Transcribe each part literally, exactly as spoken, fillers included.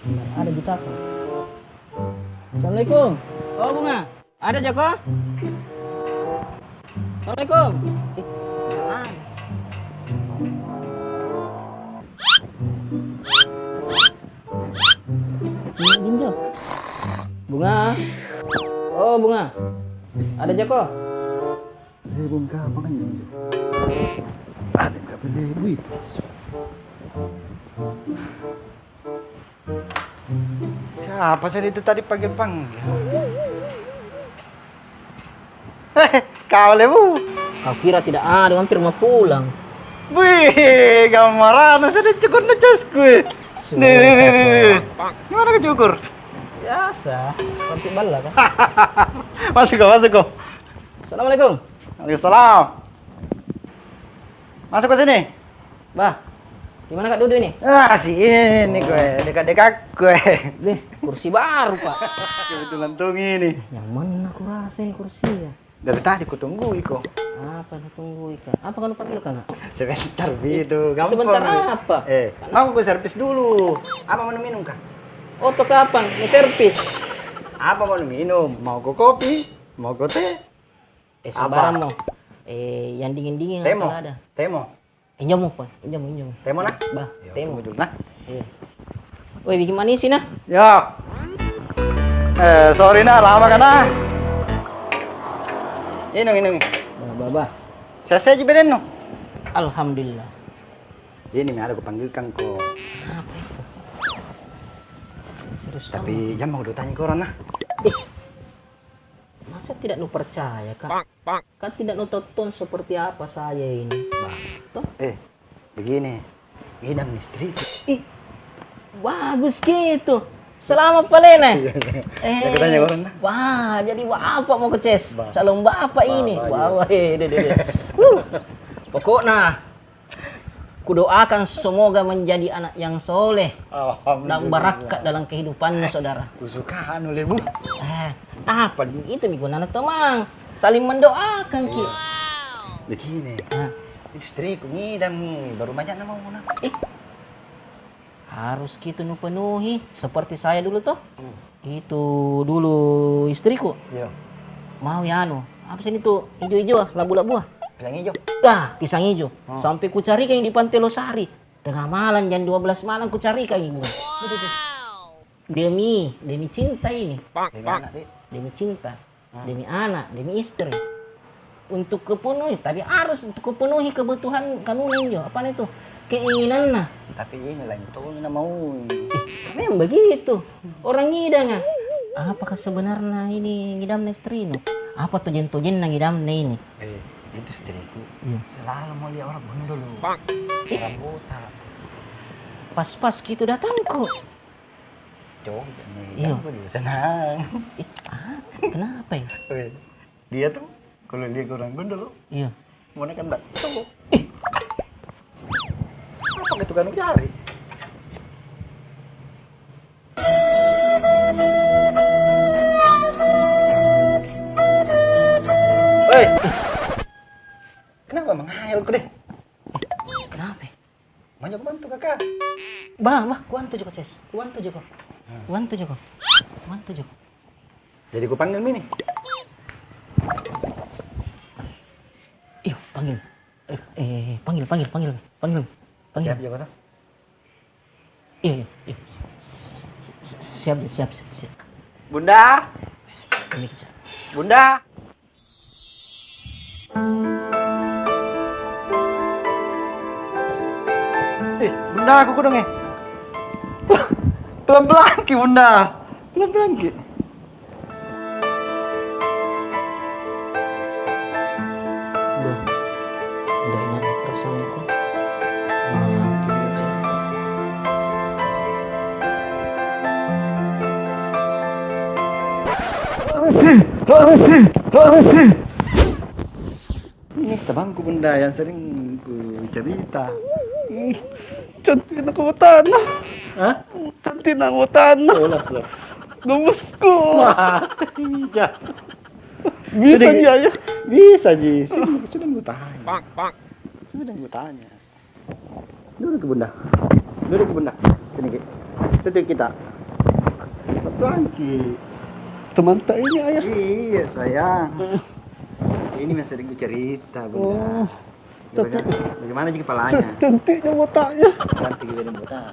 Ada ji kapang. Assalamualaikum. Oh, Bunga. Ada jako? Assalamualaikum. Ih, mana? Ini Jinjo. Bunga. Oh, Bunga. Ada jako? Eh, Bunga, apa kan Jinjo? Ada nggak boleh itu. Siapa saja itu tadi panggil-panggil? Eh, kau lebu. Kau kira tidak ada, hampir mau pulang. Wih, gambaran saya cukur necesku. Nih, nih, nih, nih. Gimana kau cukur? Biasa, cantik bala kan. Masuk kau, masuk kau. Assalamualaikum. Waalaikumsalam. Masuk ke sini. Bah, di mana kak duduk ini? Ah, sini kue, dekat-dekat kue. Deh, kursi baru, Pak. Kebetulan tong ini. Yang mana kurasa ini kursi ya? Dari tadi kutunggu iko. Apa kutunggu iko? Apa kau panggil kak? Sebentar, Bi, itu gampang. Sebentar apa? Eh, mau ku servis dulu. Apa mau minum kah? Oto kapang, mau servis. Apa mau minum? Mau ko kopi? Mau ko teh? Eh, sembarang mo. Eh, yang dingin-dingin kalau ada. Temo. Injo mo, Pak. Injo mo, injo mo. Temo, nah? Bah, temo. Tunggu dulu, nah. Iya. Woi, bikin manis sih, nah. Ya. Eh, sorry, nah, lama kan, nah. Inung, inung. Bah, bah, bah. Selesai ji beden, no? Alhamdulillah. Ini mi ada kupanggilkan ko. Apa itu? Serius. Tapi jangan mau tanya korang, nah. Ih. Masa tidak nu percaya, Kak? Kan tidak nu tonton seperti apa saya ini. Bah. Toh? Eh, begini. Ngidam istriku. Ih, bagus gitu. Selamat pale, nah. Iya, iya. Eh, aku tanya orang, nah. Wah, jadi bapak mau ke ces. Bah. Calon bapak ini. Bah, bah, iya. Wah, wah, eh, deh, deh, deh. Huh. Pokoknya, kudoakan semoga menjadi anak yang soleh dan barakat dalam kehidupannya, saudara. Kusuka anu lebu. Eh, apa itu mi gunana tomang? Saling mendoakan ki. Begini. Itu istriku ngidam ni, baru maja nama muna. Ih. Harus ki itu nu penuhi seperti saya dulu toh. Itu dulu istriku. Iya. Mau ya anu, apa sih itu ijo-ijo ah, labu-labu ah? Pisang ijo. Ah, pisang ijo. Sampai kucarikan di Pantai Losari. Tengah malam jam dua belas malam kucarikan ini. Demi, demi cinta ini. Demi anak, Dek. Demi cinta. Demi anak, demi istri. Untuk kepenuhi, tapi harus untuk kepenuhi kebutuhan kanuna injo. Apa itu? Keinginanna. Tapi ini lain tong na mau. Ih, memang begitu. Orang ngidang ah. Apakah sebenarnya ini ngidamna istrinu? Apa tojen-tojenna ngidamna ini? Eh, itu istriku. Iya. Selalu mau lihat orang bondol. Orang botak. Pas-pas gitu datangku. Coba nih, iya. Kan aku juga senang. Ih, ah, kenapa ya? Weh, dia tuh kalau lihat orang bondol, iya. Mau naik kan, Mbak? Coba. Ih. Apa gitu kan cari? Hei. Kenapa menghayal kau deh? Kenapa? Banyak bantu kakak. Bah, bah, kuantu juga, Ces. Kuantu juga. Kuantu juga. Kuantu juga. Jadi kupanggil mi ini. Iyo, panggil. Eh, eh, panggil, panggil, panggil, panggil, panggil. Siap juga toh? Iyo, iyo, iyo. Si-, siap, siap, siap, siap. Bunda. Ini kecil. Bunda. Eh, Bunda, aku kudung, eh. Pelan-pelan ki, Bunda. Pelan-pelan ki. Beh, ndak enak perasaanku. Mati aja. Ini temanku, Bunda, yang sering ku cerita. Cantik nak kau tanah. Hah? Cantik nak kau tanah. Gemes ku. Mati. Bisa ji, Ayah? Bisa ji. Sudah, sudah ku tanya. Sudah ku tanya. Duduk ki, Bunda. Duduk ki, Bunda. Sini ki. Sedikit kita. Bangki. Teman tak ini, Ayah. Iya, sayang. Ini masih ada cerita, Bunda. Oh. Bagaimana, bagaimana ji kepalanya? Cantiknya botaknya. Cantik juga dia botak.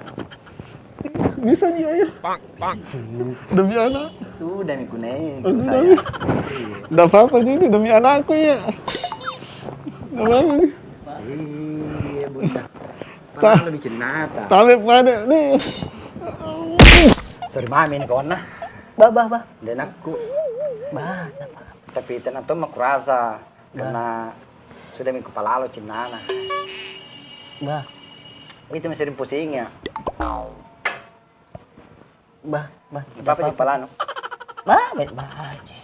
Bisa ji, Ayah. Demi anak. Sudah mi kunai, sayang. Iya. Ndak apa-apa ji ini, demi anakku ya. Ndak apa-apa ji. Iya, Bunda. Padahal lebih cinta. Tapi pada ni. Sorry, mami ni kawan nah. Bah, bah, bah. Dan aku. Bah, ndak apa-apa. Tapi tenang tu, aku rasa. Karena sudah mi kupalalo cinnana. Bah. Itu mi sering pusingnya. Bah, bah, ndak apa-apa ji kepalanu. Bah, baik-baik aja.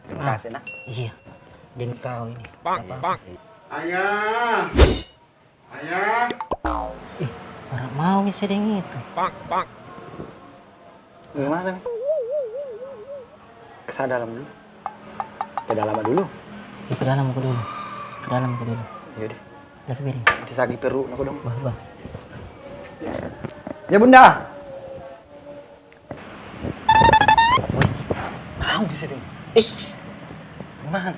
Terima kasih, nah. Iya. Demi kau ini. Ayah. Ayah. Ih, baru mau mi sedeng itu. Bagaimana mi? Ke sana dalam dulu. Ke dalam dulu. Ih, ke dalam ko dulu. Ke dalam ko dulu. Iya deh. Lagi beri. Nanti sakit perut aku dong. Bah, bah. Ya, Bunda. Woi, mau bisa deh. Eh. Gimana?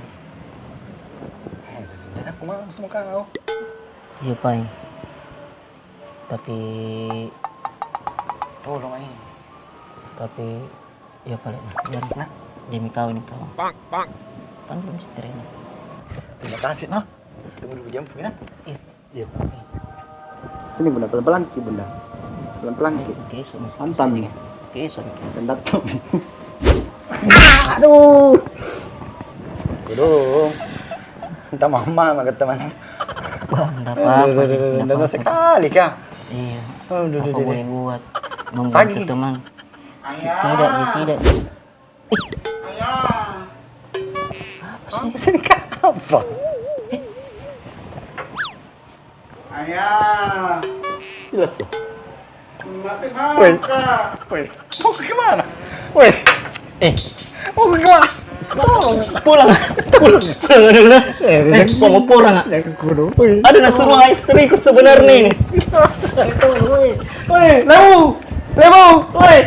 Eh, jadi aku mau sama kau. Iya, Pai. Tapi tolong, Ai. Tapi, iya, Pai, nah, biar. Nah. Demi kau ini, kau. Panggil misteri ini. Terima kasih, nah. Tunggu dulu jam, nah. Iya. Iya. Sini, Bunda, pelan-pelan ki, Bunda. Pelan-pelan ki. Oke, so, masih. Santai. Oke, so, oke. Aduh. Aduh. Minta mama, maka teman. Wah, ndak apa-apa ji, ndak apa-apa. Sekali kah? Iya. Aduh, apa boleh buat? Membantu teman. Tidak ji, tidak ji. Ayah. Apa sih? Apa? Ayah. Jelas tuh. Masih mau kah? Woi. Mau ke mana? Woi. Eh. Mau ke mana? Pulang. Pulang. Pulang dulu. Eh, mau pulang, ah? Ada nak suruh istriku sebenarnya ini. Woi. Woi, Lebu. Lebu. Woi.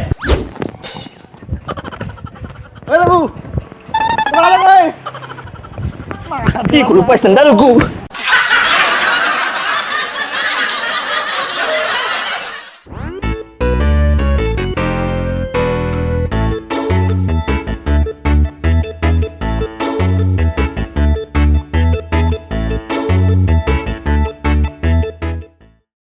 Hei, Lebu! Kemana, woi? Ih, ku lupa sendalku.